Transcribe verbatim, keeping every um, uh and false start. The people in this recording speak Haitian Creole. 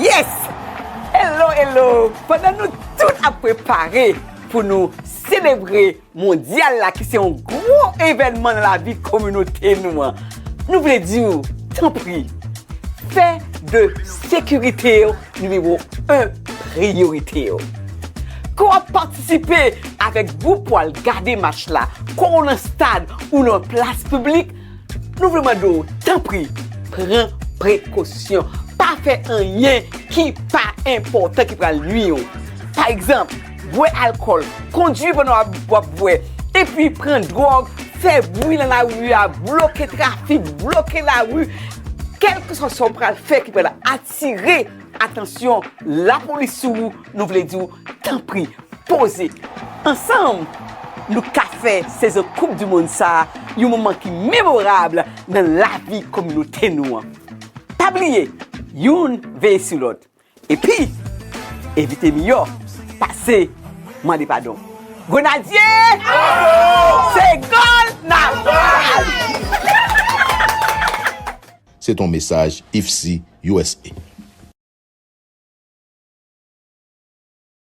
Yes! Hello, hello! Pandan nou tout ap prepare pou nou selebre mondyal la, ki se yon gwo evènman nan lavi kominote nou an, nou vle di w, tanpri, fè de sekirite w nimewo en priyorite w. Ke w ap patisipe avèk gwoup w al gade match la, ke w nan stad ou nan plas piblik, nou vle mande w, tanpri, pran prekosyon. Pa fè anyen ki pa enpòtan, ki pral nwi w. Pa egzanp, bwè alkòl, kondui pandan w ap, w ap bwè, epi pran dwòg, fè bri nan lari a, bloke trafik, bloke lari. Kèlkeswa sa w pral fè ki pral atire atansyon lapolis sou ou, nou vle di w, tanpri, poze. Ansanm, nou ka fè sezon Koup di Mond sa a yon moman ki memorab nan lavi kominote nou an. Pa bliye, youn veye sou lòt. Epi, evite miyò pase mande padon. Grenadye, se gòl n ap bay! Se t on mesaj I F C U S A.